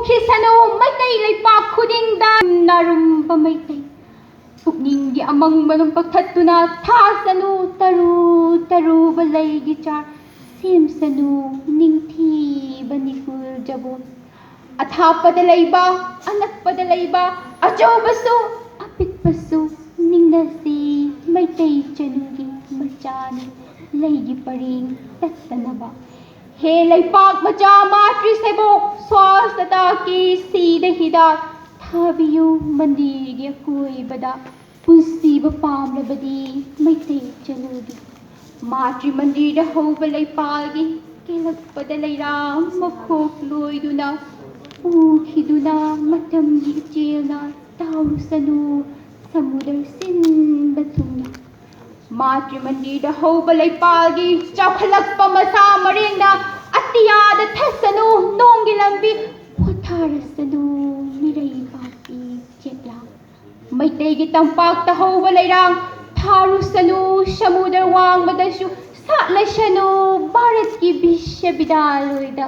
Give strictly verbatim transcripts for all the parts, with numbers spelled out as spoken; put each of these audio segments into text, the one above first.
ꯈꯤꯁꯅꯨ ꯃꯩꯇꯩ ꯂꯩꯄꯥꯛ ꯈꯨꯗꯤꯡꯗ ꯅꯥꯔꯨꯝꯕ ꯃꯩꯇꯩ ꯄꯨꯛꯅꯤꯡꯒꯤ ꯑꯃꯪꯕ ꯑꯗꯨꯝ ꯀꯛꯊꯠꯇꯨꯅ ꯊꯥꯁꯅꯨ ꯇꯔꯨ ꯇꯔꯨꯕ ꯂꯩꯒꯤ ꯆꯥꯔ ꯁꯦꯝꯁꯅꯨ ꯅꯤꯡꯊꯤꯕ ꯅꯤꯍꯨꯔ ꯖꯕꯣ꯫ ꯑꯊꯥꯞꯄꯗ ꯂꯩꯕ, ꯑꯅꯛꯄꯗ ꯂꯩꯕ, ꯑꯆꯧꯕꯁꯨ, ꯑꯄꯤꯛꯄꯁꯨ, ꯅꯤꯡꯅꯁꯤ ꯃꯩꯇꯩ ꯆꯅꯨꯒꯤ ꯃꯆꯥꯅꯤ, ꯂꯩꯒꯤ ꯄꯔꯦꯡ ꯇꯠꯇꯅꯕ꯫ ꯍꯦ ꯂꯩꯄꯥꯛ ꯃꯆꯥ ꯃꯥꯇ꯭ꯔꯤ ꯁꯦꯕꯣꯛ, ꯁ꯭ꯋꯥꯁꯇꯥꯀꯤ ꯁꯤꯗ ꯍꯤꯗꯥꯛ ꯊꯥꯕꯤꯌꯨ ꯃꯟꯗꯤꯔꯒꯤ ꯑꯀꯣꯏꯕꯗ꯫ ꯄꯨꯟꯁꯤꯕ ꯄꯥꯝꯂꯕꯗꯤ ꯃꯩꯇꯩ ꯆꯅꯨꯗꯤ ꯃꯥꯇ꯭ꯔꯤ ꯃꯟꯗꯤꯔꯗ ꯍꯧꯕ ꯂꯩꯄꯥꯜꯒꯤ ꯀꯦꯜꯂꯛꯄꯗ ꯂꯩꯔꯥꯡ ꯃꯈꯣꯛ ꯂꯣꯏꯗꯨꯅ ꯎꯈꯤꯗꯨꯅ ꯃꯇꯝꯒꯤ ꯏꯆꯦꯜꯅ ꯇꯥꯎꯔꯨꯁꯅꯨ ꯁꯃꯨꯗ꯭ꯔ ꯁꯤꯟꯕ ꯊꯨꯡꯅ꯫ ꯃꯥꯇ꯭ꯔꯤ ꯃꯟꯗꯤꯔꯗ ꯍꯧꯕ ꯂꯩꯄꯥꯜꯒꯤ ꯆꯥꯎꯈꯠꯂꯛꯄ ꯃꯁꯥ ꯃꯔꯦꯡꯅ ꯑꯇꯤꯌꯥꯗ ꯊꯠꯁꯅꯨ ꯅꯣꯡꯒꯤ ꯂꯝꯕꯤ ꯄꯣꯊꯥꯔꯁꯅꯨ ꯃꯤꯔꯩꯕꯥꯛꯀꯤ ꯆꯦꯠꯂꯥ꯫ ꯃꯩꯇꯩꯒꯤ ꯇꯝꯄꯥꯛꯇ ꯍꯧꯕ ꯂꯩꯔꯥꯡ ꯊꯥꯔꯨꯁꯅꯨ ꯁꯃꯨꯗ꯭ꯔ ꯋꯥꯡꯃꯗꯁꯨ ꯁꯥꯠꯂꯁꯅꯨ ꯚꯥꯔꯠꯀꯤ ꯕꯤꯁ꯭ꯋꯕꯤꯗ꯭ꯌꯥꯂꯣꯏꯗ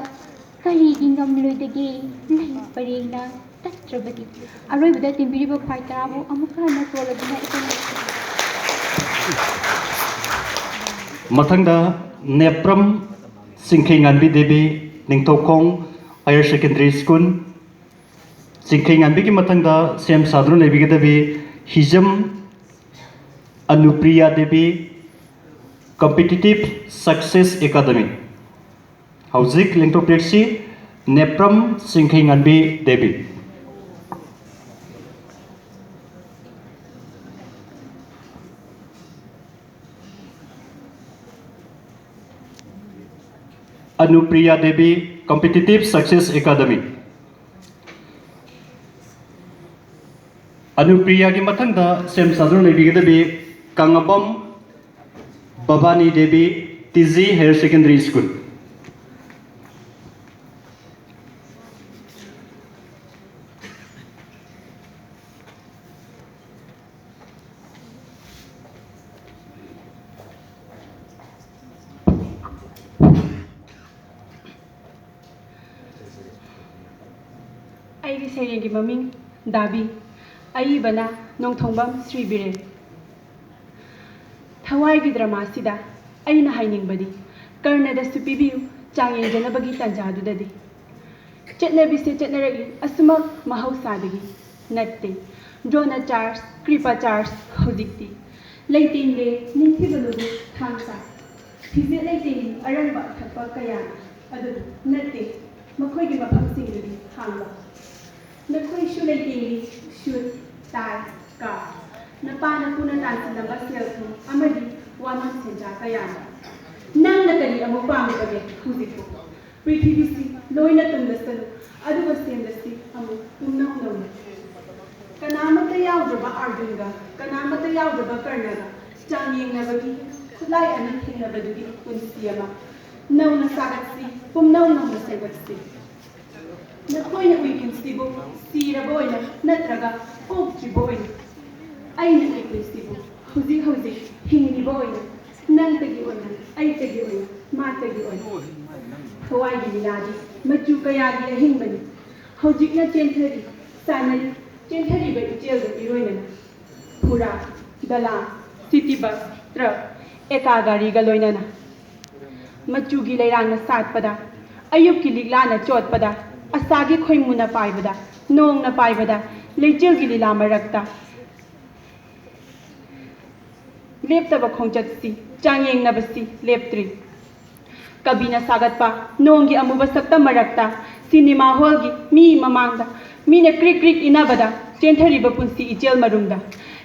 ꯀꯔꯤꯒꯤ ꯉꯝꯂꯣꯏꯗꯒꯦ ꯂꯩ ꯄꯔꯦꯡꯅ ꯇꯠꯇ꯭ꯔꯕꯗꯤ꯫ ꯑꯔꯣꯏꯕꯗ ꯇꯦꯟꯕꯤꯔꯤꯕ ꯈ꯭ꯋꯥꯏ ꯇꯔꯥꯕꯨ ꯑꯃꯨꯛꯀ ꯍꯟꯅ ꯇꯣꯜꯂꯗꯨꯅ ꯏꯁꯩ ꯃꯊꯪꯗ Nepram Singkheingangbi Devi, Ningthoukhong higher secondary school. ꯁꯤꯡꯈꯩꯉꯥꯟꯕꯤꯒꯤ ꯃꯊꯪꯗ ꯁꯦꯝ ꯁꯥꯗꯨꯅ ꯂꯩꯕꯤꯒꯗꯕꯤ Hijam Anupriya Devi, competitive success academy. ꯍꯧꯖꯤꯛ ꯂꯦꯡꯊꯣꯛꯄꯤꯔꯁꯤ Nepram Singkheingangbi Devi. Anupriya Devi, competitive success academy. ꯑꯅꯨꯄ꯭ꯔꯤꯌꯥꯒꯤ ꯃꯊꯪꯗ ꯁꯦꯝ ꯁꯥꯗꯨꯅ ꯂꯩꯕꯤꯒꯗꯕꯤ Kangabam Bhabani Devi, T G higher secondary school. ꯑꯩꯒꯤ ꯁꯩꯔꯦꯡꯒꯤ ꯃꯃꯤꯡ ꯗꯥꯕꯤ, ꯑꯏꯕꯅ ꯅꯣꯡꯊꯣꯡꯕꯝ ꯁ꯭ꯔꯤ ꯕꯤꯔꯦꯟ꯫ ꯊꯋꯥꯏꯒꯤ ꯗ꯭ꯔꯃꯥꯁꯤꯗ ꯑꯩꯅ ꯍꯥꯏꯅꯤꯡꯕꯗꯤ ꯀꯔꯅꯗꯁꯨ ꯄꯤꯕꯤꯌꯨ ꯆꯥꯡ ꯌꯦꯡꯖꯅꯕꯒꯤ ꯇꯥꯟꯖꯥꯗꯨꯗꯗꯤ꯫ ꯆꯠꯅꯕꯤꯁꯦ ꯆꯠꯅꯔꯛꯂꯤ ꯑꯁꯨꯃꯛ ꯃꯍꯧꯁꯥꯗꯒꯤ ꯅꯠꯇꯦ꯫ ꯗ꯭ꯔꯣꯅꯥꯆꯥꯔ, ꯀ꯭ꯔꯤꯄꯥꯆꯥꯔ ꯍꯧꯖꯤꯛꯇꯤ ꯂꯩꯇꯦꯡꯂꯦ ꯅꯤꯡꯊꯤꯕ ꯂꯨꯕꯨ ꯊꯥꯡ ꯁꯥꯏ꯫ ꯐꯤꯖꯦꯠ ꯂꯩꯇꯦꯡꯒꯤ ꯑꯔꯪꯕ ꯑꯊꯛꯄ ꯀꯌꯥ ꯑꯗꯨ ꯅꯠꯇꯦ ꯃꯈꯣꯏꯒꯤ ꯃꯐꯝꯁꯤꯡꯗꯨꯗꯤ ꯍꯥꯡꯕ꯫ ꯅꯈꯣꯏꯁꯨ ꯂꯩꯇꯦꯡꯂꯤ ꯁꯨꯠ, ꯇꯥꯏ, ꯀꯥꯔ꯫ ꯅꯄꯥ ꯅꯄꯨꯅ ꯇꯥꯟꯁꯤꯜꯂꯝꯕ ꯁꯦꯜ ꯊꯨꯝ ꯑꯃꯗꯤ ꯋꯥꯅꯣꯝ ꯁꯦꯟꯖꯥ ꯀꯌꯥꯅ꯫ ꯅꯪꯅ ꯀꯔꯤ ꯑꯃꯨꯛ ꯄꯥꯝꯂꯤꯕꯒꯦ ꯍꯧꯖꯤꯛꯄꯨ? ꯄ꯭ꯔꯤꯊꯤꯕꯤꯁꯤ ꯂꯣꯏꯅ ꯇꯨꯝꯂꯁꯅꯨ, ꯑꯗꯨꯒ ꯁꯦꯝꯂꯁꯤ ꯑꯃꯨꯛ ꯄꯨꯝꯅꯧ ꯅꯧꯅ꯫ ꯀꯅꯥꯃꯠꯇ ꯌꯥꯎꯗ꯭ꯔꯕ ꯑꯥꯔꯖꯨꯟꯒ ꯀꯅꯥꯃꯠꯇ ꯌꯥꯎꯗ꯭ꯔꯕ ꯀꯔꯅꯒ ꯆꯥꯡꯌꯦꯡꯅꯕꯒꯤ ꯈꯨꯠꯂꯥꯏ ꯑꯅꯤ ꯊꯦꯡꯅꯕꯗꯨꯒꯤ ꯄꯨꯟꯁꯤ ꯑꯃ ꯅꯧꯅ ꯁꯥꯒꯠꯁꯤ, ꯄꯨꯝꯅꯧ ꯅꯧꯅ ꯁꯦꯝꯒꯠꯁꯤ꯫ ꯅꯈꯣꯏꯅ ꯎꯏ ꯄꯨꯟꯁꯤꯕꯨ ꯁꯤꯔꯕ ꯑꯣꯏꯅ ꯅꯠꯇ꯭ꯔꯒ ꯄꯣꯛꯇ꯭ꯔꯤꯕ ꯑꯣꯏꯅ, ꯑꯩꯅ ꯎꯏ ꯄꯨꯟꯁꯤꯕꯨ ꯍꯧꯖꯤꯛ ꯍꯧꯖꯤꯛ ꯍꯤꯡꯂꯤꯕ ꯑꯣꯏꯅ, ꯅꯪꯇꯒꯤ ꯑꯣꯏꯅ, ꯑꯩꯇꯒꯤ ꯑꯣꯏꯅ, ꯃꯥꯇꯒꯤ ꯑꯣꯏꯅ꯫ ꯊꯋꯥꯏꯒꯤ ꯂꯤꯂꯥꯗꯤ ꯃꯆꯨ ꯀꯌꯥꯒꯤ ꯑꯍꯤꯡꯕꯅꯤ꯫ ꯍꯧꯖꯤꯛꯅ ꯆꯦꯟꯊꯔꯤ, ꯁꯥꯟꯅꯔꯤ, ꯆꯦꯟꯊꯔꯤꯕ ꯏꯆꯦꯜꯒ ꯏꯔꯣꯏꯅꯅ꯫ ꯐꯨꯔꯥ, ꯗꯂꯥ, ꯁꯤꯇꯤ ꯕꯁ, ꯇ꯭ꯔꯛ, ꯑꯦꯀꯥ ꯒꯥꯔꯤꯒ ꯂꯣꯏꯅꯅ꯫ ꯃꯆꯨꯒꯤ ꯂꯩꯔꯥꯡꯅ ꯁꯥꯠꯄꯗ, ꯑꯌꯨꯛꯀꯤ ꯂꯤꯛꯂꯥꯅ ꯆꯣꯠꯄꯗ, ꯑꯁꯥꯒꯤ ꯈꯣꯏꯃꯨꯅ ꯄꯥꯏꯕꯗ, ꯅꯣꯡꯅ ꯄꯥꯏꯕꯗ, ꯂꯩꯆꯤꯜꯒꯤ ꯂꯤꯂꯥ ꯃꯔꯛꯇ ꯂꯦꯞꯇꯕ ꯈꯣꯡꯆꯠꯁꯤ, ꯆꯥꯡꯌꯦꯡꯅꯕꯁꯤ ꯂꯦꯞꯇ꯭ꯔꯤ꯫ ꯀꯕꯤꯅ ꯁꯥꯒꯠꯄ ꯅꯣꯡꯒꯤ ꯑꯃꯨꯕ ꯁꯛꯇꯝ ꯃꯔꯛꯇ, ꯁꯤꯅꯦꯃꯥ ꯍꯣꯜꯒꯤ ꯃꯤ ꯃꯃꯥꯡꯗ, ꯃꯤꯅ ꯀ꯭ꯔꯤꯛ ꯀ꯭ꯔꯤꯛ ꯏꯟꯅꯕꯗ, ꯆꯦꯟꯊꯔꯤꯕ ꯄꯨꯟꯁꯤ ꯏꯆꯦꯜ ꯃꯔꯨꯝꯗ꯫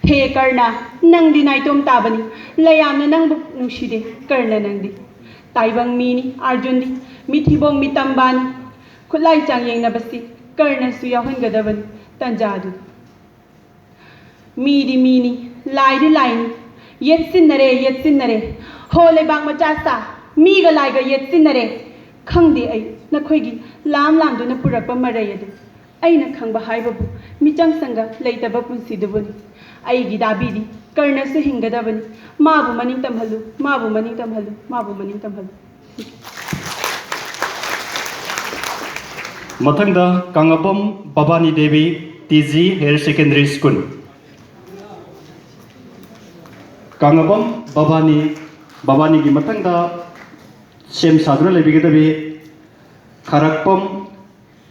ꯍꯦ ꯀꯔꯅ, ꯅꯪꯗꯤ ꯅꯥꯏꯇꯣꯝ ꯇꯥꯕꯅꯤ, ꯂꯩꯌꯥꯝꯅ ꯅꯪꯕꯨ ꯅꯨꯡꯁꯤꯗꯦ ꯀꯔꯅ ꯅꯪꯗꯤ꯫ ꯇꯥꯏꯕꯪ ꯃꯤꯅꯤ ꯑꯥꯔꯖꯨꯟꯗꯤ, ꯃꯤꯊꯤꯕꯣꯡ ꯃꯤꯇꯝꯕꯥꯅꯤ, ꯈꯨꯠꯂꯥꯏ ꯆꯥꯡꯌꯦꯡꯅꯕꯁꯤ ꯀꯔꯅꯁꯨ ꯌꯥꯎꯍꯟꯒꯗꯕꯅꯤ ꯇꯟꯖꯥꯗꯨ꯫ ꯃꯤꯗꯤ ꯃꯤꯅꯤ, ꯂꯥꯏꯗꯤ ꯂꯥꯏꯅꯤ, ꯌꯦꯠꯁꯤꯟꯅꯔꯦ, ꯌꯦꯠꯁꯤꯟꯅꯔꯦ꯫ ꯍꯣ ꯂꯩꯕꯥꯛ ꯃꯆꯥ ꯁꯥ, ꯃꯤꯒ ꯂꯥꯏꯒ ꯌꯦꯠꯁꯤꯟꯅꯔꯦ꯫ ꯈꯪꯗꯦ ꯑꯩ ꯅꯈꯣꯏꯒꯤ ꯂꯥꯝ ꯂꯥꯝꯗꯨꯅ ꯄꯨꯔꯛꯄ ꯃꯔꯩ ꯑꯗꯨ꯫ ꯑꯩꯅ ꯈꯪꯕ ꯍꯥꯏꯕꯕꯨ ꯃꯤꯆꯪ ꯁꯪꯒ ꯂꯩꯇꯕ ꯄꯨꯟꯁꯤꯗꯨꯕꯨꯅꯤ꯫ ꯑꯩꯒꯤ ꯗꯥꯕꯤꯗꯤ ꯀꯔꯅꯁꯨ ꯍꯤꯡꯒꯗꯕꯅꯤ꯫ ꯃꯥꯕꯨ ꯃꯅꯤꯡ ꯇꯝꯍꯜꯂꯨ, ꯃꯥꯕꯨ ꯃꯅꯤꯡ ꯇꯝꯍꯜꯂꯨ, ꯃꯥꯕꯨ ꯃꯅꯤꯡ ꯇꯝꯍꯜꯂꯨ꯫ ꯃꯊꯪꯗ Kangabam Bhabani Devi, T G Higher Secondary School꯫ Kangabam Bhabani, ꯚꯕꯥꯅꯤꯒꯤ ꯃꯊꯪꯗ ꯁꯦꯝ ꯁꯥꯗꯨꯅ ꯂꯩꯕꯤꯒꯗꯕꯤ ꯈꯥꯔꯛꯄꯝ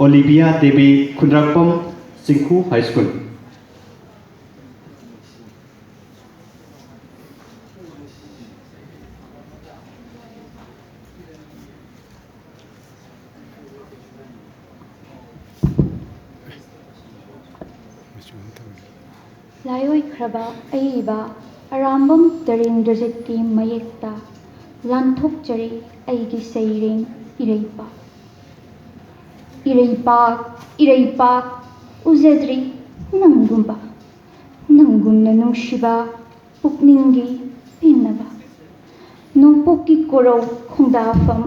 ꯑꯣꯂꯤꯕꯤꯌꯥ ꯗꯦꯕꯤ, ꯈꯨꯟꯗ꯭ꯔꯥꯛꯄꯝ ꯆꯤꯡꯈꯨ High School꯫ ꯂꯥꯏꯑꯣꯏꯈ꯭ꯔꯕ ꯑꯏꯕ ꯑꯔꯥꯝꯕꯝ ꯇꯔꯦꯡꯗ꯭ꯔꯖꯤꯠꯀꯤ ꯃꯌꯦꯛꯇ ꯂꯥꯟꯊꯣꯛꯆꯔꯤ ꯑꯩꯒꯤ ꯁꯩꯔꯦꯡ ꯏꯔꯩꯄꯥꯛ꯫ ꯏꯔꯩꯄꯥꯛ, ꯏꯔꯩꯄꯥꯛ, ꯎꯖꯗ꯭ꯔꯤ ꯅꯪꯒꯨꯝꯕ, ꯅꯪꯒꯨꯝꯅ ꯅꯨꯡꯁꯤꯕ ꯄꯨꯛꯅꯤꯡꯒꯤ ꯄꯦꯟꯅꯕ꯫ ꯅꯣꯡꯄꯣꯛꯀꯤ ꯀꯣꯔꯧ ꯈꯣꯡꯗꯥꯐꯝ,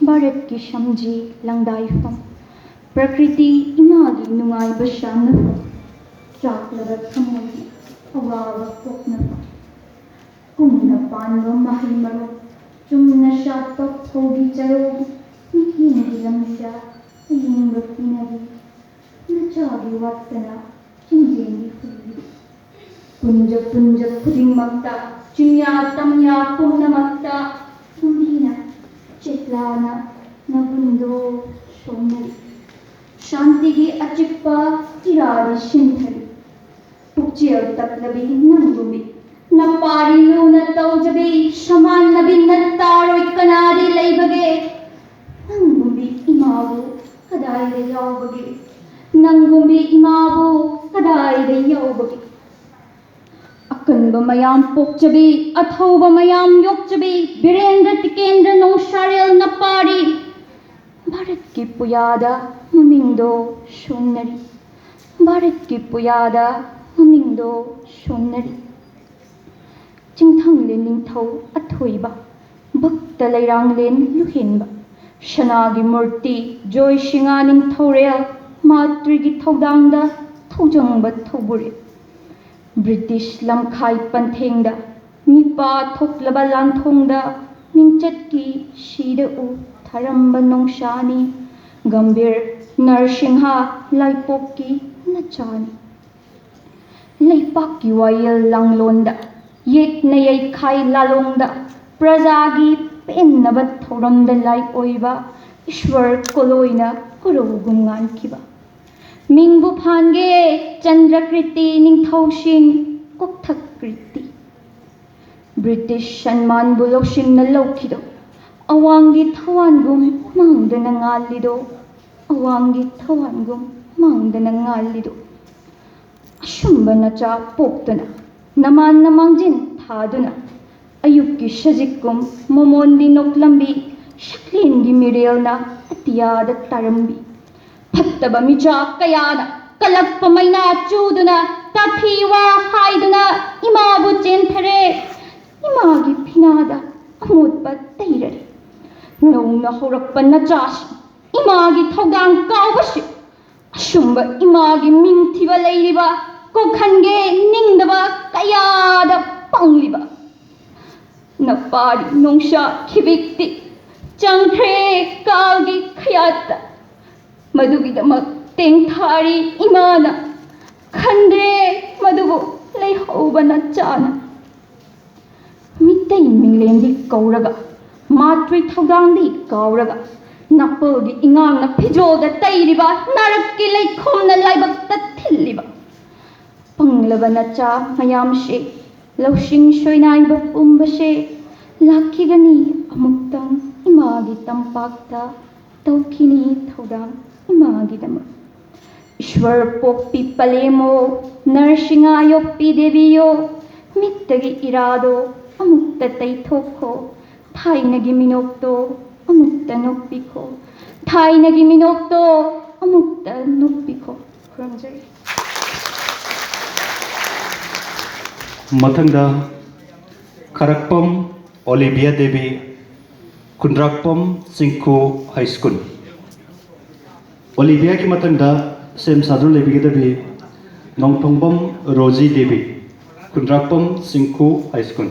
ꯚꯥꯔꯠꯀꯤ ꯁꯝꯖꯤ ꯂꯪꯗꯥꯏꯐꯝ, ꯄ꯭ꯔꯀ꯭ꯔꯤꯇꯤ ꯏꯃꯥꯒꯤ ꯅꯨꯡꯉꯥꯏꯕ ꯁꯥꯟꯅꯐꯝ, ꯆꯥꯛꯂꯕ ꯊꯃꯣꯏꯒꯤ ꯑꯋꯥꯕ ꯄꯣꯛꯅꯐꯝ꯫ ꯀꯨꯝꯅ ꯄꯥꯟꯕ ꯃꯍꯩ ꯃꯔꯣꯡ, ꯆꯨꯝꯅ ꯁꯥꯠꯄ ꯐꯧꯒꯤ ꯆꯔꯣꯡ, ꯃꯤꯠꯌꯦꯡꯒꯤ ꯂꯝꯁꯥ, ꯑꯌꯤꯡꯕ ꯄꯤꯅꯕꯤ, ꯅꯆꯥꯒꯤ ꯋꯥꯠꯇꯅ ꯆꯤꯡꯖꯦꯟꯒꯤ ꯍꯨꯏꯕꯤ꯫ ꯄꯨꯟꯖ ꯄꯨꯟꯖ ꯈꯨꯗꯤꯡꯃꯛꯇ, ꯆꯤꯡꯌꯥ ꯇꯝꯌꯥ ꯄꯨꯝꯅꯃꯛꯇ, ꯂꯝꯕꯤꯅ ꯆꯦꯛꯂꯥꯅ ꯅꯒꯨꯟꯗꯣ ꯁꯣꯝꯅꯔꯤ꯫ ꯁꯥꯟꯇꯤꯒꯤ ꯑꯆꯤꯛꯄ ꯏꯔꯥꯗꯤ ꯁꯤꯟꯊꯔꯤ꯫ ꯄꯨꯛꯆꯦꯜ ꯇꯞꯂꯕꯤ ꯅꯪꯒꯨꯝꯕꯤ, ꯅꯄꯥꯔꯤ ꯂꯨꯅ ꯇꯧꯖꯕꯤ, ꯁꯃꯥꯟꯅꯕꯤ ꯅꯠꯇꯥꯔꯣꯏ ꯀꯅꯥꯗꯤ ꯂꯩꯕꯒꯦ? ꯅꯪꯒꯨꯝꯕꯤ ꯏꯃꯥꯕꯨ ꯀꯗꯥꯏꯗ ꯌꯥꯎꯕꯒꯦ? ꯅꯪꯒꯨꯝꯕꯤ ꯏꯃꯥꯕꯨ ꯀꯗꯥꯏꯗ ꯌꯥꯎꯕꯒꯦ? ꯑꯀꯟꯕ ꯃꯌꯥꯝ ꯄꯣꯛꯆꯕꯤ, ꯑꯊꯧꯕ ꯃꯌꯥꯝ ꯌꯣꯛꯆꯕꯤ, ꯕꯤꯔꯦꯟꯗ꯭ꯔ ꯇꯤꯀꯦꯟꯗ꯭ꯔ ꯅꯣꯡꯁꯥꯔꯦꯜ ꯅꯄꯥꯔꯤ꯫ ꯚꯥꯔꯠꯀꯤ ꯄꯨꯌꯥꯗ ꯃꯃꯤꯡꯗꯣ ꯁꯣꯟꯅꯔꯤ꯫ ꯚꯥꯔꯠꯀꯤ ꯄꯨꯌꯥꯗ ꯃꯃꯤꯡꯗꯣ ꯁꯣꯟꯅꯔꯤ꯫ ꯆꯤꯡꯊꯪꯂꯦ ꯅꯤꯡꯊꯧ ꯑꯊꯣꯏꯕ, ꯚꯛꯇ ꯂꯩꯔꯥꯡꯂꯦꯟ ꯂꯨꯍꯦꯟꯕ, ꯁꯅꯥꯒꯤ ꯃꯨꯔꯇꯤ ꯖꯣꯏ ꯁꯤꯡꯍ ꯅꯤꯡꯊꯧꯔꯦꯜ, ꯃꯥꯇ꯭ꯔꯤꯒꯤ ꯊꯧꯗꯥꯡꯗ ꯊꯧꯖꯪꯕ ꯊꯧꯕꯨꯔꯦꯜ꯫ ꯕ꯭ꯔꯤꯇꯤꯁ ꯂꯝꯈꯥꯏ ꯄꯟꯊꯦꯡꯗ, ꯃꯤꯄꯥ ꯊꯣꯛꯂꯕ ꯂꯥꯟꯊꯣꯡꯗ, ꯃꯤꯡꯆꯠꯀꯤ ꯁꯤꯗ ꯎ ꯊꯥꯔꯝꯕ ꯅꯣꯡꯁꯥꯅꯤ꯫ ꯒꯝꯚꯤꯔ ꯅꯔꯁꯤꯡꯍ ꯂꯥꯏꯄꯣꯛꯀꯤ ꯅꯆꯥꯅꯤ꯫ ꯂꯩꯄꯥꯛꯀꯤ ꯋꯥꯌꯦꯜ ꯂꯥꯡꯂꯣꯟꯗ, ꯌꯦꯛꯅ ꯌꯩꯈꯥꯏ ꯂꯥꯂꯣꯡꯗ, ꯄ꯭ꯔꯖꯥꯒꯤ ꯄꯦꯟꯅꯕ ꯊꯧꯔꯝꯗ ꯂꯥꯏ ꯑꯣꯏꯕ ꯏꯁ꯭ꯋꯔ ꯀꯣꯂꯣꯏꯅ ꯀꯣꯔꯧꯒꯨꯝ ꯉꯥꯟꯈꯤꯕ꯫ ꯃꯤꯡꯕꯨ ꯐꯥꯟꯒꯦ ꯆꯟꯗ꯭ꯔꯀ꯭ꯔꯤꯇꯤ ꯅꯤꯡꯊꯧꯁꯤꯡ ꯀꯣꯛꯊꯛ ꯀ꯭ꯔꯤꯇꯤ꯫ ꯕ꯭ꯔꯤꯇꯤꯁ ꯁꯟꯃꯥꯟꯕꯨ ꯂꯧꯁꯤꯡꯅ ꯂꯧꯈꯤꯗꯣ, ꯑꯋꯥꯡꯒꯤ ꯊꯋꯥꯟꯒꯨꯝ ꯃꯥꯡꯗꯅ ꯉꯥꯜꯂꯤꯗꯣ, ꯑꯋꯥꯡꯒꯤ ꯊꯋꯥꯟꯒꯨꯝ ꯃꯥꯡꯗꯅ ꯉꯥꯜꯂꯤꯗꯣ꯫ ꯑꯁꯨꯝꯕ ꯅꯆꯥ ꯄꯣꯛꯇꯨꯅ, ꯅꯃꯥꯟꯅ ꯃꯥꯡꯖꯤꯟ ꯊꯥꯗꯨꯅ, ꯑꯌꯨꯛꯀꯤ ꯁꯖꯤꯛꯀꯨꯝ ꯃꯣꯃꯣꯟꯗꯤ ꯅꯣꯛꯂꯝꯕꯤ, ꯁꯛꯂꯦꯟꯒꯤ ꯃꯤꯔꯦꯜꯅ ꯑꯇꯤꯌꯥꯗ ꯇꯥꯔꯝꯕꯤ꯫ ꯐꯠꯇꯕ ꯃꯤꯆꯥ ꯀꯌꯥꯅ ꯀꯂꯛꯄ ꯃꯩꯅꯥ ꯆꯨꯗꯨꯅ, ꯇꯥꯊꯤ ꯋꯥ ꯍꯥꯏꯗꯨꯅ ꯏꯃꯥꯕꯨ ꯆꯦꯟꯊꯔꯦ꯫ ꯏꯃꯥꯒꯤ ꯐꯤꯅꯥꯗ ꯑꯃꯣꯠꯄ ꯇꯩꯔꯔꯦ꯫ ꯅꯧꯅ ꯍꯧꯔꯛꯄ ꯅꯆꯥꯁꯤꯡ ꯏꯃꯥꯒꯤ ꯊꯧꯗꯥꯡ ꯀꯥꯎꯕꯁꯤ, ꯑꯁꯨꯝꯕ ꯏꯃꯥꯒꯤ ꯃꯤꯡꯊꯤꯕ ꯂꯩꯔꯤꯕ, ꯀꯣꯛꯍꯟꯒꯦ ꯅꯤꯡꯗꯕ ꯀꯌꯥꯗ ꯄꯪꯂꯤꯕ꯫ ꯅꯄꯥꯔꯤ ꯅꯣꯡꯁꯥ ꯈꯤꯕꯤꯛꯇꯤ ꯆꯪꯈ꯭ꯔꯦ ꯀꯥꯜꯒꯤ ꯈꯌꯥꯠꯇ꯫ ꯃꯗꯨꯒꯤꯗꯃꯛ ꯇꯦꯡꯊꯥꯔꯤ ꯏꯃꯥꯅ, ꯈꯟꯗ꯭ꯔꯦ ꯃꯗꯨꯕꯨ ꯂꯩꯍꯧꯕ ꯅꯆꯥꯅ꯫ ꯃꯤꯇꯩ ꯃꯤꯡꯂꯦꯟꯗꯤ ꯀꯧꯔꯒ, ꯃꯥꯇ꯭ꯔꯤ ꯊꯧꯗꯥꯡꯗꯤ ꯀꯥꯎꯔꯒ, ꯅꯥꯄꯜꯒꯤ ꯏꯉꯥꯡꯅ ꯐꯤꯖꯣꯜꯗ ꯇꯩꯔꯤꯕ, ꯅꯥꯔꯛꯀꯤ ꯂꯩꯈꯣꯝꯅ ꯂꯥꯏꯕꯛꯇ ꯊꯤꯜꯂꯤꯕ꯫ ꯄꯪꯂꯕ ꯅꯆꯥ ꯃꯌꯥꯝꯁꯦ, ꯂꯧꯁꯤꯡ ꯁꯣꯏꯅꯥꯏꯕ ꯄꯨꯝꯕꯁꯦ ꯂꯥꯛꯈꯤꯒꯅꯤ ꯑꯃꯨꯛꯇꯪ ꯏꯃꯥꯒꯤ ꯇꯝꯄꯥꯛꯇ, ꯇꯧꯈꯤꯅꯤ ꯊꯧꯗꯥꯡ ꯏꯃꯥꯒꯤꯗꯃꯛ꯫ ꯏꯁ꯭ꯋꯔ ꯄꯣꯛꯄꯤ ꯄꯂꯦꯝꯃꯣ, ꯅꯔꯁꯤꯡꯍ ꯌꯣꯛꯄꯤ ꯗꯦꯕꯤꯌꯣ, ꯃꯤꯠꯇꯒꯤ ꯏꯔꯥꯗꯣ ꯑꯃꯨꯛꯇ ꯇꯩꯊꯣꯛꯈꯣ, ꯊꯥꯏꯅꯒꯤ ꯃꯤꯅꯣꯛꯇꯣ ꯑꯃꯨꯛꯇ ꯅꯣꯛꯄꯤꯈꯣ, ꯊꯥꯏꯅꯒꯤ ꯃꯤꯅꯣꯛꯇꯣ ꯑꯃꯨꯛꯇ ꯅꯣꯛꯄꯤꯈꯣ꯫ ꯈꯨꯔꯨꯝꯖꯔꯤ꯫ ꯃꯊꯪꯗ ꯈꯔꯛꯄꯝ ꯑꯣꯂꯤꯚꯤꯌꯥ ꯗꯦꯕꯤ, ꯈꯨꯟꯗ꯭ꯔꯥꯛꯄꯝ ꯆꯤꯡꯈꯨ ꯍꯥꯏ ꯁ꯭ꯀꯨꯜ꯫ ꯑꯣꯂꯤꯚꯤꯌꯥꯒꯤ ꯃꯊꯪꯗ ꯁꯦꯝ ꯁꯥꯗꯨꯅ ꯂꯩꯕꯤꯒꯗꯕꯤ ꯅꯣꯡꯊꯣꯡꯕꯝ ꯔꯣꯖꯤ ꯗꯦꯕꯤ, ꯈꯨꯟꯗ꯭ꯔꯥꯛꯄꯝ ꯆꯤꯡꯈꯨ ꯍꯥꯏ ꯁ꯭ꯀꯨꯜ꯫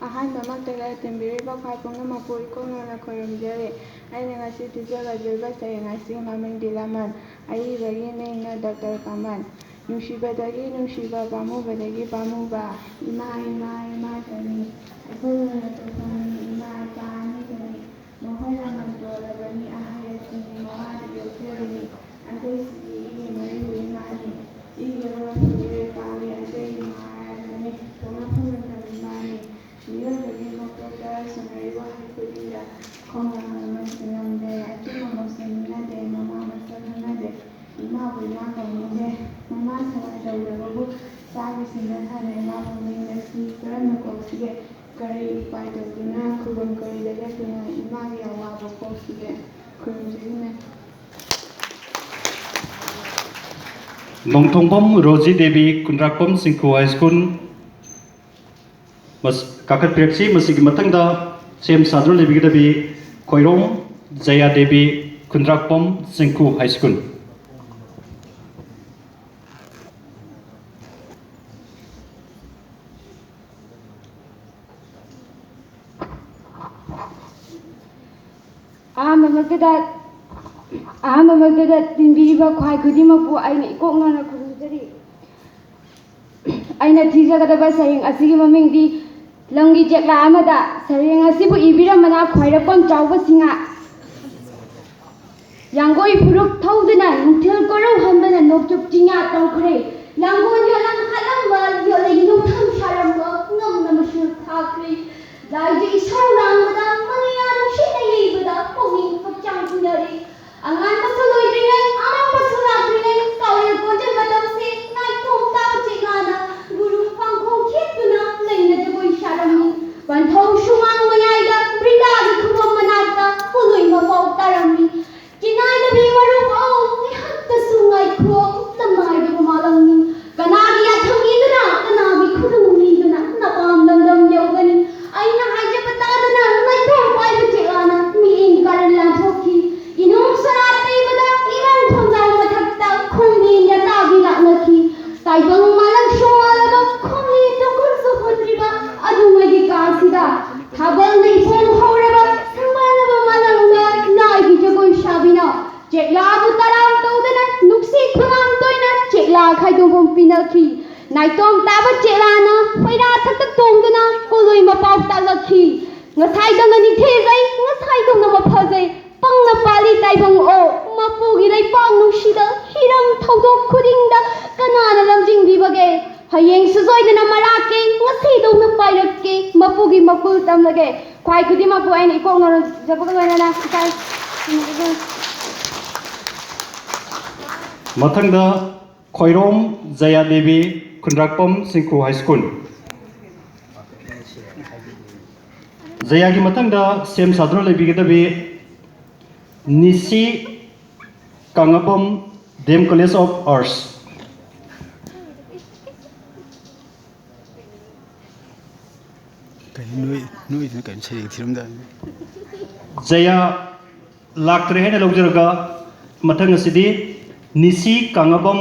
ꯑꯍꯥꯟꯕꯃꯛꯇꯗ ꯇꯤꯟꯕꯤꯔꯤꯕ ꯈ꯭ꯋꯥꯏ ꯄꯨꯝꯅꯃꯛꯄꯨ ꯏꯀꯣꯛ ꯅꯧꯅ ꯈꯨꯔꯨꯝꯖꯔꯤ꯫ ꯑꯩꯅ ꯉꯁꯤ ꯄꯤꯖꯒꯗꯧꯔꯤꯕ ꯁꯩꯔꯦꯡ ꯑꯁꯤ ꯃꯃꯤꯡꯗꯤ ꯂꯃꯟ, ꯑꯏꯕꯒꯤ ꯃꯤꯡꯅ ꯗꯣꯛꯇꯔ ꯀꯃꯜ꯫ ꯅꯨꯡꯁꯤꯕꯗꯒꯤ ꯅꯨꯡꯁꯤꯕ, ꯄꯥꯝꯃꯨꯕꯗꯒꯤ ꯄꯥꯝꯃꯨꯕ꯫ ꯏꯃꯥ, ꯏꯃꯥ, ꯏꯃꯥꯇꯅꯤ, ꯑꯩꯈꯣꯏ ꯂꯣꯏꯅ ꯇꯣꯛꯐꯝꯅꯤ, ꯏꯃꯥ ꯏꯄꯥ ꯑꯅꯤꯇꯅꯤ꯫ ꯃꯈꯣꯏꯅ ꯃꯟꯇ꯭ꯔꯣ ꯂꯕꯅꯤ, ꯑꯍꯩ ꯑꯁꯤꯅꯤ, ꯃꯋꯥꯗꯤ ꯌꯣꯛꯆꯕꯅꯤ꯫ ꯑꯇꯩꯁꯤꯗꯤ ꯏꯒꯤ ꯃꯔꯤꯕꯨ ꯏꯃꯥꯅꯤ, ꯏꯒꯤ ꯃꯔꯛꯄꯨ ꯏꯔꯩꯄꯥꯛꯅꯤ, ꯑꯇꯩ ꯏꯃꯥ ꯍꯥꯏꯔꯕꯅꯤ, ꯄꯣꯛꯅꯐꯝ ꯂꯩꯐꯝ ꯏꯃꯥꯅꯤ꯫ ꯃꯤꯑꯣꯏꯕꯒꯤ ꯃꯄꯣꯛꯇ ꯁꯣꯟꯅꯔꯤꯕ ꯍꯩ ꯈꯨꯗꯤꯡꯗ ꯈꯣꯡꯅꯥꯡ ꯑꯃꯁꯨ ꯅꯝꯗꯦ, ꯑꯆꯨꯝꯕ ꯃꯁꯛ ꯈꯪꯅꯗꯦ, ꯃꯃꯥ ꯃꯁꯛ ꯈꯪꯅꯗꯦ, ꯏꯃꯥꯕꯨ ꯏꯃꯥ ꯀꯧꯅꯤꯡꯗꯦ꯫ ꯃꯃꯥ ꯁꯦꯕꯥ ꯇꯧꯗꯕꯕꯨ ꯆꯥꯒꯤ ꯁꯤꯡꯗ ꯊꯥꯅ ꯏꯃꯥ ꯄꯨꯛꯅꯤꯡꯗ ꯁꯤ ꯀꯔꯝꯅ ꯀꯣꯛꯁꯤꯒꯦ? ꯀꯔꯤ ꯎꯄꯥꯏ ꯇꯧꯗꯨꯅ, ꯈꯨꯕꯝ ꯀꯔꯤꯗ ꯂꯦꯞꯇꯨꯅ ꯏꯃꯥꯒꯤ ꯑꯋꯥꯕ ꯀꯣꯛꯁꯤꯒꯦ? ꯈꯨꯔꯨꯝꯖꯔꯤꯅꯦ꯫ ꯅꯣꯡꯊꯣꯡꯕꯝ ꯔꯣꯖꯤ ꯗꯦꯕꯤ, ꯀꯨꯟꯗ꯭ꯔꯥꯛꯄꯝ ꯆꯤꯡꯈꯨ ꯍꯥꯏ ꯁ꯭ꯀꯨꯜ꯫ ꯃꯁ-, ꯀꯥꯈꯠꯄꯤꯔꯛꯁꯤ꯫ ꯃꯁꯤꯒꯤ ꯃꯊꯪꯗ ꯁꯦꯝ ꯁꯥꯗꯨꯅ ꯂꯩꯕꯤꯒꯗꯕꯤ ꯈꯣꯏꯔꯣꯝ ꯖꯌꯥ ꯗꯦꯕꯤ, ꯈꯨꯟꯗ꯭ꯔꯥꯛꯄꯝ ꯆꯤꯡꯈꯨ ꯍꯥꯏ ꯁ꯭ꯀꯨꯜ꯫ ꯑꯍꯥꯟꯕꯃꯛꯇꯗ ꯑꯍꯥꯟꯕꯃꯛꯇꯗ ꯇꯤꯟꯕꯤꯔꯤꯕ ꯈ꯭ꯋꯥꯏ ꯈꯨꯗꯤꯡꯃꯛꯄꯨ ꯑꯩꯅ ꯏꯀꯣꯛ ꯅꯧꯅ ꯈꯨꯔꯨꯝꯖꯔꯤ꯫ ꯑꯩꯅ ꯊꯤꯖꯒꯗꯕ ꯁꯩꯔꯦꯡ ꯑꯁꯤꯒꯤ ꯃꯃꯤꯡꯗꯤ ꯂꯝꯒꯤ ꯆꯦꯛꯂꯥ ꯑꯃꯗ꯫ ꯁꯩꯔꯦꯡ ꯑꯁꯤꯕꯨ ꯏꯕꯤꯔꯝꯕꯅ ꯈ꯭ꯋꯥꯏꯔꯥꯛꯄꯝ ꯆꯥꯎꯕ ꯁꯤꯡꯍ꯫ ꯌꯥꯡꯒꯣꯏ ꯐꯨꯔꯨꯞ ꯊꯧꯗꯨꯅ ꯅꯨꯡꯊꯤꯜ ꯀꯣꯔꯧꯍꯟꯕꯅ ꯅꯣꯡꯆꯨꯞ ꯆꯤꯡꯌꯥ ꯇꯧꯈ꯭ꯔꯦ꯫ ꯂꯥꯡꯒꯣꯜ ꯌꯣꯜꯂꯝ ꯍꯥꯠꯂꯝꯕ ꯌꯣꯜꯂꯩ ꯅꯨꯡꯊꯪ ꯁꯥꯔꯝꯕ ꯉꯝꯅ ꯃꯁꯨ ꯊꯥꯈ꯭ꯔꯦ꯫ ꯂꯥꯏꯖ ꯏꯁꯧ ꯂꯥꯡꯕꯗ ꯃꯅꯤꯌꯥ ꯅꯨꯡꯁꯤꯠꯅ ꯌꯩꯕꯗ ꯄꯨꯛꯅꯤꯡ ꯍꯛꯆꯥꯡ ꯏꯟꯅꯔꯦ꯫ ꯑꯉꯥꯟꯕꯁꯨ ꯂꯣꯏꯗ꯭ꯔꯤꯉꯩ, ꯑꯃꯝꯕꯁꯨ ꯂꯥꯛꯇ꯭ꯔꯤꯉꯩ, ꯀꯥꯎꯔꯦꯜ ꯀꯣꯟꯖꯟ ꯃꯇꯝꯁꯦ ꯅꯥꯏꯇꯣꯝ ꯇꯥꯕ ꯆꯦꯛꯂꯥꯅ ꯒꯨꯔꯨ ꯄꯥꯡꯈꯣꯡ ꯊꯦꯠꯇꯨꯅ ꯂꯩꯅ ꯖꯒꯣꯏ ꯁꯥꯔꯝꯃꯤ꯫ ꯄꯟꯊꯧ ꯁꯨꯃꯥꯡ ꯃꯌꯥꯏꯗ ꯕ꯭ꯔꯤꯟꯗꯥꯒꯤ ꯈꯨꯕꯝ ꯃꯅꯥꯛꯇ ꯄꯣꯠꯂꯣꯏ ꯃꯄꯥꯎ ꯇꯥꯔꯝꯃꯤ꯫ ꯆꯤꯅꯥꯏꯗꯕꯤ ꯃꯔꯨꯞ ꯑꯧ, ꯉꯥꯏꯍꯥꯛꯇꯁꯨ ꯉꯥꯏꯈꯣ, ꯅꯃꯥꯏꯗꯨꯕꯨ ꯃꯥꯂꯪꯅꯤ꯫ ꯀꯅꯥꯒꯤ ꯌꯥꯊꯪ ꯏꯗꯨꯅ, ꯀꯅꯥꯒꯤ ꯈꯨꯗꯨꯝ ꯅꯤꯗꯨꯅ ꯅꯄꯥꯝ ꯂꯝꯗꯝ ꯌꯧꯒꯅꯤ? ꯑꯩꯅ ꯍꯥꯏꯖꯕ ꯇꯥꯗꯅ ꯅꯥꯏꯇꯣꯝ ꯄꯥꯏꯕ ꯆꯦꯛꯂꯥꯅ ꯃꯤꯠꯌꯦꯡ ꯀꯥꯔꯟ ꯂꯥꯟꯊꯣꯛꯈꯤ꯫ ꯏꯅꯨꯡ ꯁꯅꯥ ꯇꯩꯕꯗ ꯏꯃꯨꯡ ꯊꯣꯡꯅꯥꯎ ꯃꯊꯛꯇ ꯈꯣꯡꯅꯦ ꯅꯇꯥꯒꯤ ꯂꯥꯛꯅꯈꯤ꯫ ꯇꯥꯏꯕꯪ ꯃꯥꯂꯪ ꯁꯣꯡꯉꯥꯜꯂꯕ ꯈꯣꯡꯅꯦ ꯇꯨꯡꯀꯨꯜꯁꯨ ꯍꯨꯟꯗ꯭ꯔꯤꯕ ꯑꯗꯨꯉꯩꯒꯤ ꯀꯥꯁꯤ ꯉꯁꯥꯏꯗꯧꯅ ꯅꯤꯡꯊꯤꯖꯩ, ꯉꯁꯥꯏꯗꯧꯅ ꯃꯐꯖꯩ, ꯄꯪꯅ ꯄꯥꯜꯂꯤ ꯇꯥꯏꯕꯪ ꯑꯣ꯫ ꯃꯄꯨꯒꯤ ꯂꯩꯄꯥꯛ ꯅꯨꯡꯁꯤꯗ ꯍꯤꯔꯝ ꯊꯧꯗꯣꯛ ꯈꯨꯗꯤꯡꯗ ꯀꯅꯥꯅ ꯂꯝꯖꯤꯡꯕꯤꯕꯒꯦ? ꯍꯌꯦꯡꯁꯨ ꯁꯣꯏꯗꯅ ꯃꯔꯥꯛꯀꯦ, ꯉꯁꯤꯗꯧꯅ ꯄꯥꯏꯔꯛꯀꯦ, ꯃꯄꯨꯒꯤ ꯃꯄꯨꯜ ꯇꯝꯂꯒꯦ꯫ ꯈ꯭ꯋꯥꯏ ꯈꯨꯗꯤꯡꯃꯛꯄꯨ ꯑꯩꯅ ꯏꯀꯣꯛ ꯅꯧꯅꯖꯕꯒ ꯂꯣꯏꯅꯅ ꯏꯀꯥꯏ ꯈꯨꯝꯅꯖꯔꯤ꯫ ꯃꯊꯪꯗ ꯈꯣꯏꯔꯣꯝ ꯖꯌꯥꯗꯦꯕꯤ, ꯈꯨꯟꯗ꯭ꯔꯥꯛꯄꯝ ꯁꯤꯡꯈꯨ ꯍꯥꯏ ꯁ꯭ꯀꯨꯜ꯫ ꯖꯌꯥꯒꯤ ꯃꯊꯪꯗ ꯁꯦꯝ ꯁꯥꯗꯨꯅ ꯂꯩꯕꯤꯒꯗꯕꯤ Nishi Kangabam, D M college of arts. ꯀꯩꯅꯣ ꯅꯣꯏ-, ꯅꯣꯏꯗꯨꯅ ꯀꯩꯅꯣ ꯁꯩꯔꯦꯡ ꯊꯤꯔꯝꯗꯥꯏꯅꯦ? ꯖꯌꯥ ꯂꯥꯛꯇ꯭ꯔꯦ ꯍꯥꯏꯅ ꯂꯧꯖꯔꯒ, ꯃꯊꯪ ꯑꯁꯤꯗꯤ Nishi Kangabam,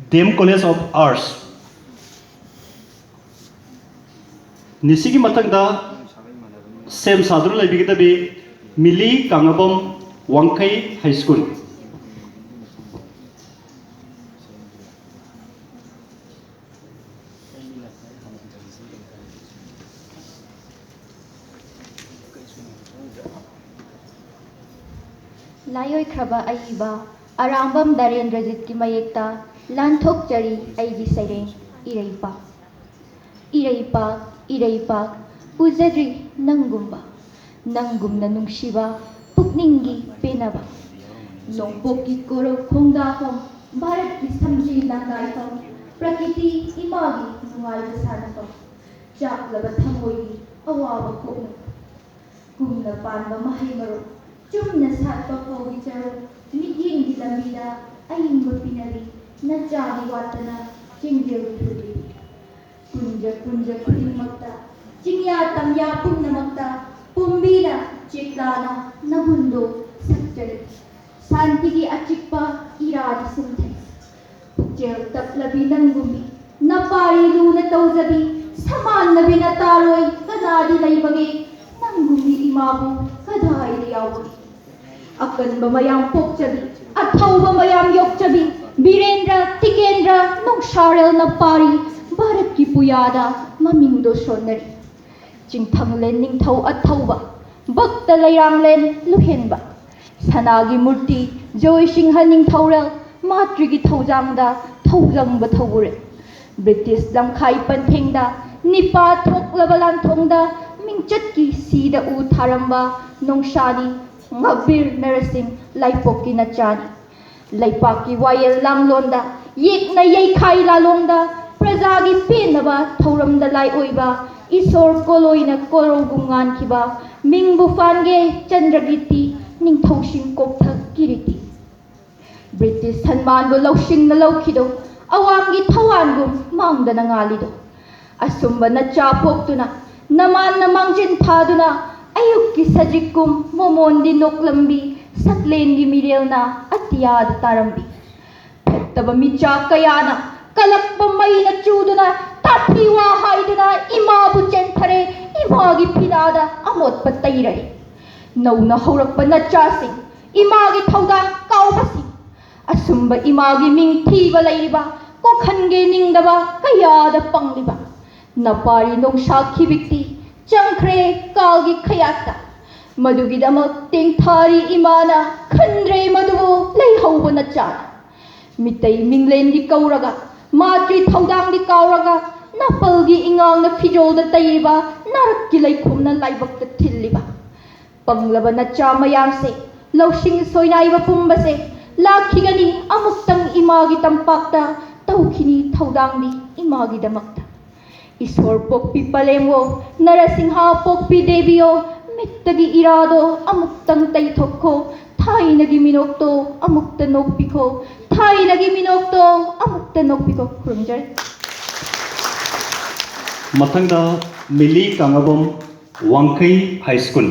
D M college of arts. ꯅꯤꯁꯤꯒꯤ ꯃꯊꯪꯗ ꯁꯦꯝ ꯁꯥꯗꯨꯅ ꯂꯩꯕꯤꯒꯗꯕꯤ ꯃꯤꯂꯤ ꯀꯥꯡꯉꯕꯝ, ꯋꯥꯡꯈꯩ ꯍꯥꯏ ꯁ꯭ꯀꯨꯜ꯫ ꯂꯥꯏꯑꯣꯏꯈ꯭ꯔꯕ ꯑꯏꯕ ꯑꯔꯥꯝꯕꯝ ꯗꯥꯔꯦꯟꯗ꯭ꯔꯖꯤꯠꯀꯤ ꯃꯌꯦꯛꯇ ꯂꯥꯟꯊꯣꯛꯆꯔꯤ ꯑꯩꯒꯤ ꯁꯩꯔꯦꯡ ꯏꯔꯩꯄꯥꯛ꯫ ꯏꯔꯩꯄꯥꯛ, ꯏꯔꯩꯄꯥꯛ, ꯎꯖꯗ꯭ꯔꯤ ꯅꯪꯒꯨꯝꯕ, ꯅꯪꯒꯨꯝꯅ ꯅꯨꯡꯁꯤꯕ, ꯄꯨꯛꯅꯤꯡꯒꯤ ꯄꯦꯟꯅꯕ꯫ ꯅꯣꯡꯄꯣꯛꯀꯤ ꯀꯣꯔꯧ ꯈꯣꯡꯗꯥꯐꯝ, ꯚꯥꯔꯠꯀꯤ ꯁꯝꯖꯤ ꯂꯥꯟꯗꯥꯏꯐꯝ, ꯄ꯭ꯔꯀꯤꯇꯤ ꯏꯃꯥꯒꯤ ꯅꯨꯡꯉꯥꯏꯕ ꯁꯥꯟꯅꯐꯝ, ꯆꯥꯛꯂꯕ ꯊꯃꯣꯏꯒꯤ ꯑꯋꯥꯕ ꯀꯣꯛꯅꯐꯝ꯫ ꯀꯨꯝꯅ ꯄꯥꯟꯕ ꯃꯍꯩ ꯃꯔꯣꯡ, ꯆꯨꯝꯅ ꯁꯥꯠꯄ ꯐꯧꯒꯤ ꯆꯔꯣꯡ, ꯃꯤꯠꯌꯦꯡꯒꯤ ꯂꯝꯕꯤꯗ ꯑꯏꯪꯕ ꯄꯤꯅꯕꯤ, ꯅꯆꯥꯗꯤ ꯋꯥꯠꯇꯅ ꯆꯦꯡꯖꯦꯜ ꯊꯨꯗꯦ꯫ ꯀꯨꯟꯖ ꯀꯨꯟꯖ ꯈꯨꯗꯤꯡꯃꯛꯇ, ꯆꯤꯡꯌꯥ ꯇꯝꯌꯥ ꯄꯨꯝꯅꯃꯛꯇ, ꯄꯨꯝꯕꯤꯅ ꯆꯦꯛꯂꯥꯅ ꯅꯒꯨꯟꯗꯣ ꯁꯛꯆꯔꯤ꯫ ꯁꯥꯟꯇꯤꯒꯤ ꯑꯆꯤꯛꯄ ꯏꯔꯥꯗꯤ ꯁꯤꯟꯊꯩ꯫ ꯄꯨꯛꯆꯦꯜ ꯇꯞꯂꯕꯤ ꯅꯪꯒꯨꯝꯕꯤ, ꯅꯄꯥꯔꯤ ꯂꯨꯅ ꯇꯧꯖꯕꯤ, ꯁꯃꯥꯟꯅꯕꯤ ꯅꯇꯥꯔꯣꯏ ꯀꯅꯥꯗꯤ ꯂꯩꯕꯒꯦ? ꯅꯪꯒꯨꯝꯕꯤ ꯏꯃꯥꯕꯨ ꯀꯗꯥꯏꯗ ꯌꯥꯎꯕꯒꯦ? ꯑꯀꯟꯕ ꯃꯌꯥꯝ ꯄꯣꯛꯆꯕꯤ, ꯑꯊꯧꯕ ꯃꯌꯥꯝ ꯌꯣꯛꯆꯕꯤ, ꯕꯤꯔꯦꯟꯗ꯭ꯔ, ꯇꯤꯀꯦꯟꯗ꯭ꯔ, ꯅꯣꯡꯁꯥꯔꯦꯜ ꯅꯄꯥꯔꯤ, ꯚꯥꯔꯠꯀꯤ ꯄꯨꯌꯥꯗ ꯃꯃꯤꯡꯗꯣ ꯁꯣꯟꯅꯔꯤ꯫ ꯆꯤꯡꯊꯪꯂꯦꯟ ꯅꯤꯡꯊꯧ ꯑꯊꯧꯕ, ꯚꯛꯇ ꯂꯩꯔꯥꯡꯂꯦꯟ ꯂꯨꯍꯦꯟꯕ, ꯁꯅꯥꯒꯤ ꯃꯨꯔꯇꯤ ꯖꯣꯏ ꯁꯤꯡꯍ ꯅꯤꯡꯊꯧꯔꯦꯜ, ꯃꯥꯇ꯭ꯔꯤꯒꯤ ꯊꯧꯖꯥꯡꯗ ꯊꯧꯖꯪꯕ ꯊꯧꯕꯨꯔꯦꯜ꯫ ꯕ꯭ꯔꯤꯇꯤꯁ ꯂꯝꯈꯥꯏ ꯄꯟꯊꯦꯡꯗ ꯅꯤꯄꯥ ꯊꯣꯛꯂꯕ ꯂꯥꯟꯊꯣꯡꯗ ꯃꯤꯡꯆꯠꯀꯤ ꯁꯤꯗ ꯎ ꯊꯥꯔꯝꯕ ꯅꯣꯡꯁꯥꯅꯤ ꯉꯥꯛꯕꯤꯔ ꯅꯔꯁꯤꯡ ꯂꯥꯏꯄꯣꯛꯀꯤ ꯅꯆꯥꯅꯤ꯫ ꯂꯩꯄꯥꯛꯀꯤ ꯋꯥꯌꯦꯜ ꯂꯥꯡꯂꯣꯟꯗ, ꯌꯦꯛꯅ ꯌꯩꯈꯥꯏ ꯂꯥꯂꯣꯡꯗ, ꯄ꯭ꯔꯖꯥꯒꯤ ꯄꯦꯟꯅꯕ ꯊꯧꯔꯝꯗ ꯂꯥꯏ ꯑꯣꯏꯕ ꯏꯁꯣꯔ ꯀꯣꯂꯣꯏꯅ ꯀꯣꯔꯧꯒꯨꯝ ꯉꯥꯟꯈꯤꯕ ꯃꯤꯡꯕꯨ ꯐꯥꯟꯒꯦ ꯆꯟꯗ꯭ꯔꯒꯤꯇꯤ ꯅꯤꯡꯊꯧꯁꯤꯡ ꯀꯣꯛꯊꯛ ꯀꯤꯔꯤꯇꯤ꯫ ꯕ꯭ꯔꯤꯇꯤꯁ ꯁꯟꯃꯥꯟꯕꯨ ꯂꯧꯁꯤꯡꯅ ꯂꯧꯈꯤꯗꯣ ꯑꯋꯥꯡꯒꯤ ꯊꯋꯥꯟꯒꯨꯝ ꯃꯥꯡꯗꯅ ꯉꯥꯜꯂꯤꯗꯣ꯫ ꯑꯁꯨꯝꯕ ꯅꯆꯥ ꯄꯣꯛꯇꯨꯅ ꯅꯃꯥꯟꯅ ꯃꯥꯡꯖꯤꯟ ꯊꯥꯗꯨꯅ ꯑꯌꯨꯛꯀꯤ ꯁꯖꯤꯛꯀꯨꯝ ꯃꯣꯃꯣꯟꯗꯤ ꯅꯣꯛꯂꯝꯕꯤ ꯁꯛꯂꯦꯟꯒꯤ ꯃꯤꯔꯦꯜꯅ ꯑꯇꯤꯌꯥꯗ ꯇꯥꯔꯝꯕꯤ꯫ ꯐꯠꯇꯕ ꯃꯤꯆꯥ ꯀꯌꯥꯅ ꯀꯂꯛꯄ ꯃꯩꯅ ꯆꯨꯗꯨꯅ ꯇꯥꯊꯤ ꯋꯥ ꯍꯥꯏꯗꯨꯅ ꯏꯃꯥꯕꯨ ꯆꯦꯟꯊꯔꯦ, ꯏꯃꯥꯒꯤ ꯐꯤꯅꯥꯗ ꯑꯃꯣꯠꯄ ꯇꯩꯔꯦ꯫ ꯅꯧꯅ ꯍꯧꯔꯛꯄ ꯅꯆꯥꯁꯤꯡ, ꯏꯃꯥꯒꯤ ꯊꯧꯗꯥꯡ ꯀꯥꯎꯕꯁꯤꯡ, ꯑꯁꯨꯝꯕ ꯏꯃꯥꯒꯤ ꯃꯤꯡ ꯊꯤꯕ ꯂꯩꯔꯤꯕ ꯀꯣꯈꯟꯒꯦ ꯅꯤꯡꯗꯕ ꯀꯌꯥꯗ ꯄꯪꯂꯤꯕ ꯅꯄꯥꯔꯤ ꯅꯣꯡꯁꯥ ꯈꯤꯕꯤꯛꯇꯤ ꯆꯪꯈ꯭ꯔꯦ ꯀꯥꯜꯒꯤ ꯈꯌꯥꯠꯇ꯫ ꯃꯗꯨꯒꯤꯗꯃꯛ ꯇꯦꯡꯊꯥꯔꯤ ꯏꯃꯥꯅ ꯈꯟꯗ꯭ꯔꯦ ꯃꯗꯨꯕꯨ ꯂꯩꯍꯧꯕ ꯅꯆꯥꯅ꯫ ꯃꯤꯇꯩ ꯃꯤꯡꯂꯦꯟꯗꯤ ꯀꯧꯔꯒ, ꯃꯥꯇ꯭ꯔꯤ ꯊꯧꯗꯥꯡꯗꯤ ꯀꯥꯎꯔꯒ, ꯅꯥꯄꯜꯒꯤ ꯏꯉꯥꯡꯅ ꯐꯤꯖꯣꯜꯗ ꯇꯩꯔꯤꯕ ꯅꯥꯔꯛꯀꯤ ꯂꯩꯈꯣꯝꯅ ꯂꯥꯏꯕꯛꯇ ꯊꯤꯜꯂꯤꯕ ꯄꯪꯂꯕ ꯅꯆꯥ ꯃꯌꯥꯝꯁꯦ, ꯂꯧꯁꯤꯡ ꯁꯣꯏꯅꯥꯏꯕ ꯄꯨꯝꯕꯁꯦ ꯂꯥꯛꯈꯤꯒꯅꯤ ꯑꯃꯨꯛꯇꯪ ꯏꯃꯥꯒꯤ ꯇꯝꯄꯥꯛꯇ, ꯇꯧꯈꯤꯅꯤ ꯊꯧꯗꯥꯡꯗꯤ ꯏꯃꯥꯒꯤꯗꯃꯛꯇ꯫ ꯏꯁꯣꯔ ꯄꯣꯛꯄꯤ ꯄꯂꯦꯝꯋꯣ, ꯅꯔꯁꯤꯡꯍ ꯄꯣꯛꯄꯤ ꯗꯦꯕꯤꯌꯣ, ꯃꯤꯠꯇꯒꯤ ꯏꯔꯥꯗꯣ ꯑꯃꯨꯛꯇꯪ ꯇꯩꯊꯣꯛꯈꯣ, ꯊꯥꯏꯅꯒꯤ ꯃꯤꯅꯣꯛꯇꯣ ꯑꯃꯨꯛꯇ ꯅꯣꯛꯄꯤꯈꯣ, ꯊꯥꯏꯅꯒꯤ ꯃꯤꯅꯣꯛꯇꯣ ꯑꯃꯨꯛꯇ ꯅꯣꯛꯄꯤꯈꯣ꯫ ꯈꯨꯔꯨꯝꯖꯔꯤ꯫ ꯃꯊꯪꯗ ꯃꯤꯂꯤ ꯀꯥꯡꯉꯕꯝ, ꯋꯥꯡꯈꯩ ꯍꯥꯏ ꯁ꯭ꯀꯨꯜ꯫